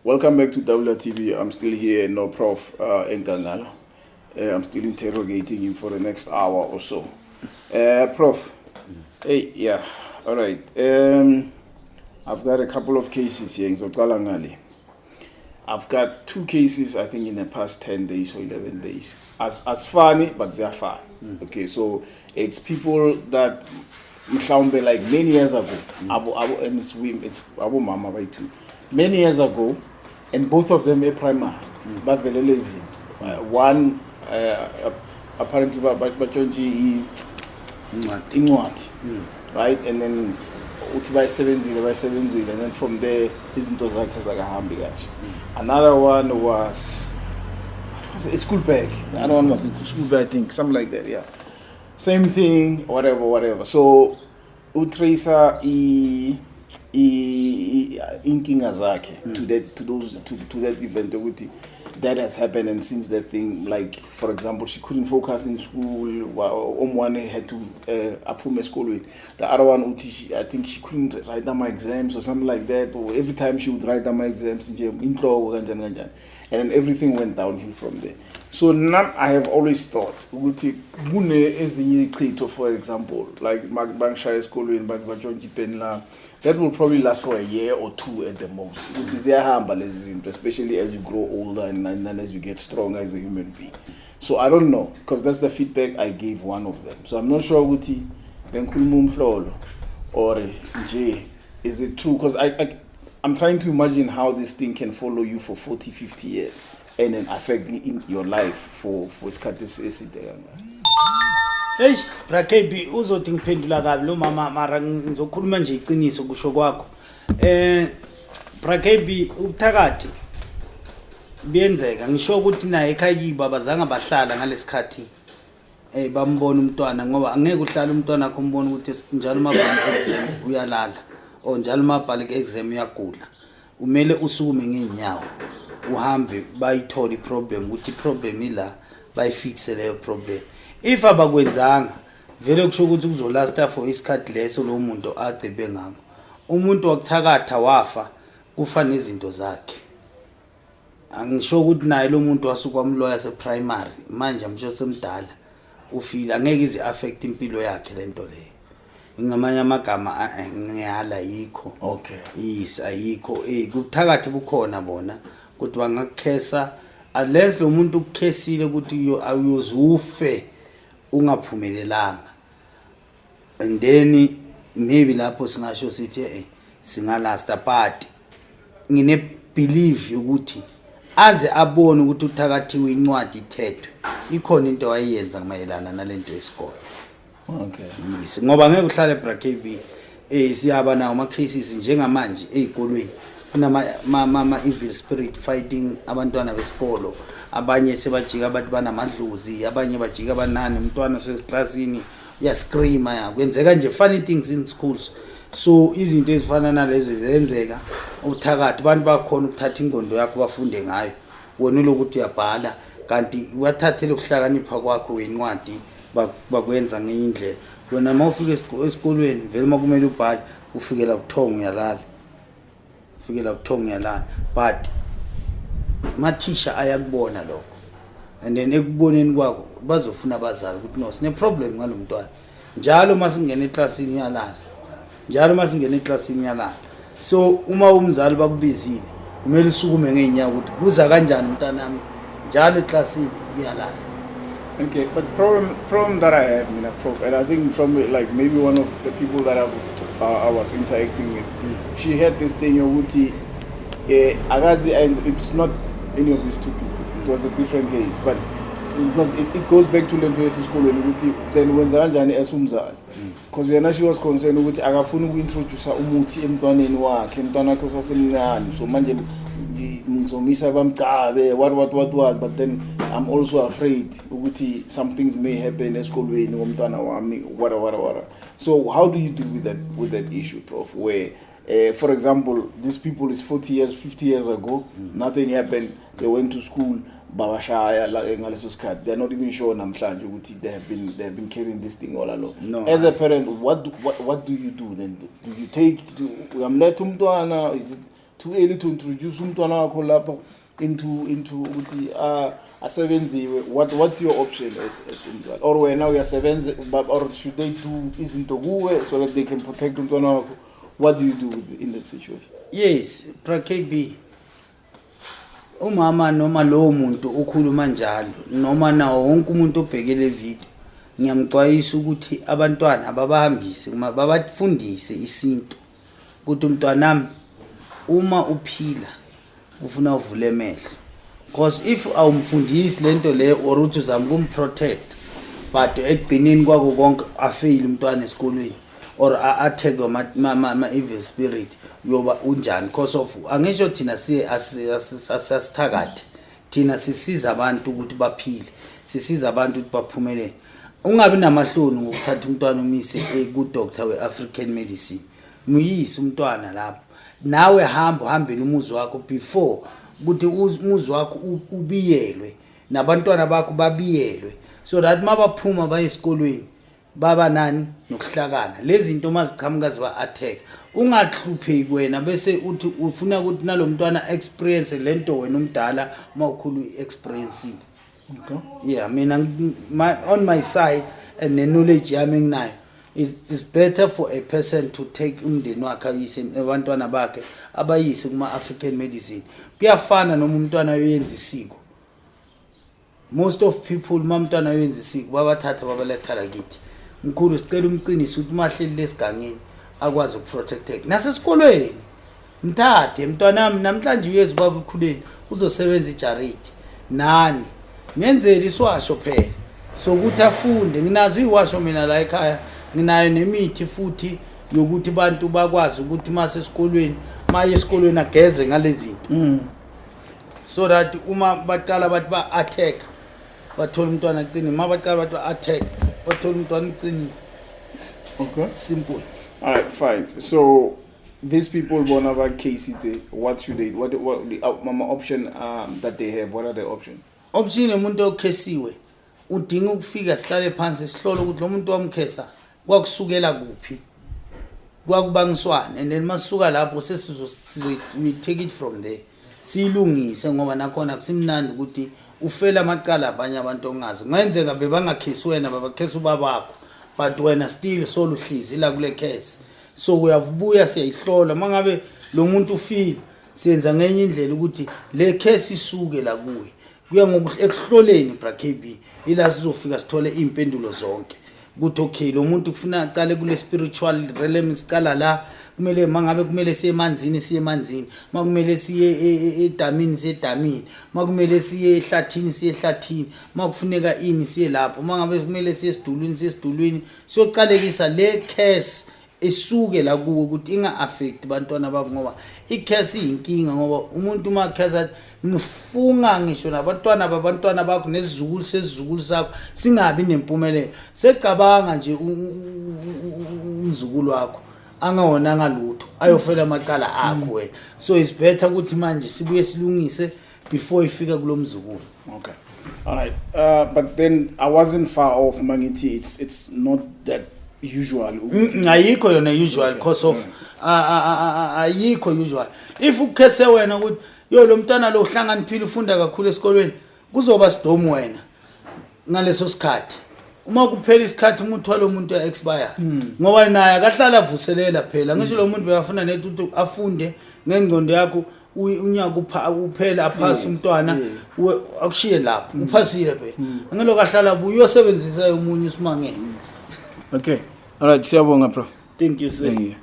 Welcome back to WTV. I'm still here, no Prof Nkangala. I'm still interrogating him for the next hour or so. Prof, hey, yeah, all right. I've got a couple of cases here. Ngizoqala ngale. I've got two cases, I think, in the past 10 days or 11 days. As funny, but they're fun. Okay, so it's people that mhlawumbe like many years ago, abo, and it's abo mama by two. Many years ago, and both of them a primary, bavelele izinto. One, apparently, batshontshe Incwadi. Incwadi, right? And then uthi bayisebenzile, and then from there izinto zakhe zakahambi kahle. Another one was, what was it? A school bag. The other one was a school bag, I think, something like that, yeah, same thing, whatever, whatever. So utracer i inkinga zakhe to that to those to that event ukuthi that has happened, and since that thing, like for example, she couldn't focus in school. Omwane had to aphume esikolweni. The other one uthi I think she couldn't write down my exams or something like that, or every time she would write down my exams nje inhloko kanjani kanjani, and then everything went downhill from there. So now I have always thought ukuthi kune ezinye ichitho, for example, like bangishaya esikolweni, batshontshe ipeni lami, that will probably last for a year or two at the most, ukuthi ziyahamba lezi zinto, especially as you grow older and as you get stronger as a human being. So I don't know, because that's the feedback I gave one of them, so I'm not sure ukuthi bengikhuluma umhlolo or nje is it true, because I'm trying to imagine how this thing can follow you for 40 50 years and then affect in your life for isikhathi eside kangaka. Hey, bra KB, uzothi ngiphendula kabi lo mama, mara ngizokhuluma nje iqiniso kusho kwakho. Bra KB, ubuthakathi buyenzeka. Ngisho ukuthi naye ekhaya kibo abazange bahlala ngalesikhathi bambona umntwana, ngoba angeke uhlale umntwana wakho umbone ukuthi njalo mabhala exam uyalala or njalo mabhala exam uyagula. Umele usukume ngeenyawo uhambe, bayithole iproblem, ukuthi iproblem ila, bayifixe leyo problem. If abakwenzanga vele, kusho ukuthi kuzolasta for isikhathi leso lo muntu agcebe ngakho. Umuntu wakuthakatha wafa, kufa nezinto zakhe. Angisho ukuthi naye lo muntu wasuka wamloya seprimary, manje amsho semdala ufile, angeke ize affect impilo yakhe lento leyo. Ngamanye amagama, ngiyala, yikho. Yes, ayikho. Kubuthakathi bukhona bona ukuthi bangakukhesa, unless lo muntu ukukhesile ukuthi uyozufe ungaphumelelanga, and then maybe lapho singasho sithi singalasta. But ngine believe ukuthi aze abone ukuthi uthakathiwe, incwadi ithethwe, ikhona into ayiyenza mayelana nalento yesikole. Yes, ngoba ngeke uhlale, bra KB. Siyaba nawo ama cases njengamanje ezikolweni, kunama ma evil spirit fighting abantwana besikolo. Abanye sebajika abantu banamadlozi, abanye bajika banani, umntwana oseklasini uyascreama. Ya, kwenzeka nje funny things in schools. So izinto ezifana nalezo zenzeka. Ubuthakathi, abantu bakhona ukuthatha ingqondo yakho bafunde ngayo, wena ulokuthi uyabhala kanti bathathele ukuhlakanipha kwakho wencwadi, bakwenza ngenye indlela. Wena uma ufika esikolweni vele uma kumele ubhale, ufikela buthongo uyalala, ufikela buthongo uyalala. But mathisha ayakubona lokho, and then ekuboneni kwakho bazofuna abazali ukuthi no, sine-problem ngalo mntwana, njalo uma singena eklasini uyalala, njalo uma singena eklasini uyalala. So uma umzali bakubizile, kumele usukume ngey'nyawo ukuthi kuza kanjani umntanami njalo eklasini uyalala. Okay, but problem that I have, mina, Prof, and I think from like maybe one of the people that I was interacting with, she had this thing ukuthi akazi, and it's not any of these two people. It was a different case, but because it goes back to lento yesikolweni ukuthi then wenza kanjani as umzali, because yena she was concerned ukuthi akafuni uku-introduce umuthi emntwaneni wakhe, umntwana wakhe usasemncane, so manje ngizomisa bamcabe, what what what what. But then I'm also afraid ukuthi some things may happen esikolweni ngomntwana wami, what what what. So how do you deal with that issue, Prof, where for example, these people is 40 years, 50 years ago, nothing happened, they went to school, babashaya ngaleso sikhathi, they're not even sure namhlanje ukuthi they have been carrying this thing all along? No. As a parent, what do you do then? Do you take, do uyamletha umntwana? Is it Too early to introduce umntwana wakho lapha into ukuthi asebenziwe? What's your option as umzali, or wena uyasebenza, or should they do izinto kuwe so that they can protect umntwana wakho? What do you do in that situation? Yes, Bra KB, umama noma lowo muntu ukhuluma njalo, noma nawo wonke umuntu obhekele video, ngiyamxwayisa ukuthi abantwana ababahambise uma babafundise isintu, ukuthi umntwanami, uma uphila ufuna uvule emehlo, because if awumfundisi lento leyo or uthi uzama ukumprotect, but ekugcineni kwako konke afeyile umntwana esikolweni or a-attackwe ma-evil spirit, uyoba unjani? Because of angisho thina siye asithakathi, thina sisiza abantu ukuthi baphile, sisiza abantu ukuthi baphumelele. Ungabi namahloni ngokuthatha umntwana umise ku-doctor we-African medicine. Muyise umntwana lapho, nawe hamba uhambele umuzi wakho before ukuthi umuzi wakho ubiyelwe, nabantwana bakho babiyelwe, so that mabaphuma baye esikolweni baba nani nokuhlakana. Lezi zinto maziqhamuka ziba-attack, ungahlupheki wena bese uthi ufuna ukuthi nalo mntwana experience lento wena umdala uma ukhulu i-experiencile. Yeah, mina on my side and ne-knowledge yami enginayo, it's better for a person to take umndeni wakhe ayise, abantwana bakhe abayise kuma-African medicine. Kuyafana noma umntwana uyenza isiko. Most of people, uma umntwana uyenza isiko, babathatha babaletha la kithi, mkhulu, sicela umqinise ukuthi mahleli lesigangeni akwazi ukuprotecteka nasesikolweni. Mthathe mntwanami, namhlanje uyeza ubaba ukhuleni, uzosebenza ijaridi nani, ngenzele isiwasho phela sokuthi afunde. Nginazo iziwasho mina la ekhaya, nginayo nemithi futhi yokuthi abantu bakwazi ukuthi mase esikolweni, maye esikolweni ageze ngalezi zinto, so that uma baqala bathi ba-attack, bathola umntwana aqinile. Uma baqala bathi ba-attack, bathola umntwana uqinile. Simple. All right, fine. So these people bona ba case, what should they what the mama option that they have? What are the options? Option yomuntu okhesiwe udinga ukufika sihlale phansi, sihlole ukuthi lo muntu wamkhesa kwakusukela kuphi, kwakubangiswana, and then masuka lapho sesizo sizo we take it from there, siyilungise, ngoba nakhona kusimnandi ukuthi ufela amacala abanye abantu ongazi. Kungenzeka bebangakhesi wena, babakhesa ubabakho, but wena still soluhlizi la kule case. So uyavubuya, siyayihlola. Mangabe lo muntu ufile, siyenza ngenye indlela ukuthi le case isuke la kuye. Kuya ekuhloleni, bra KB, ila sizofika sithole iy'mpendulo zonke ukuthi okay, lo muntu kufuna aqale kule spiritual realm, siqala la. Kumele mangabe kumele siye emanzini, siye emanzini. Makumele siye edamini, siye edamini. Makumele siye ehlathini, siye ehlathini. Makufuneka ini, siye lapho. Mangabe kumele siye esidulwini, siye esidulwini, siyoqalekisa le curse esuke la kuwe ukuthi inga-affect bantwana bakho, ngoba i-curse iyinkinga, ngoba umuntu uma curse athi ngifunga ngisho nabantwana babantwana bakho nesizukulu sesizukulu sakho singabi nempumelelo. Secabanga nje umzukulu wakho angawonanga lutho, ayofela amacala akho wena. So it's better ukuthi manje sibuye silungise before ifika kulo mzukulu. Okay. All right. But then I wasn't far off, mangithi it's not that usual. Ayikho yona usual, cause of ayikho usual. If ukhese wena ukuthi yo lo mntwana lo uhlakaniphile, ufunda kakhulu esikolweni, kuzoba sidomu wena ngaleso sikhathi. Uma kuphela isikhathi, umuntu walo muntu uya-expire, ngoba naye akahlala avuselela phela. Ngisho lo muntu bekafuna nethi ukuthi afunde ngengqondo yakho, unyaka uphela aphase umntwana, akushiye lapho uphasile phela, angelo kahlala buye uyosebenzisa omunye usimangele. Okay. All right, siyabonga, Prof. Thank you, sir. Thank you.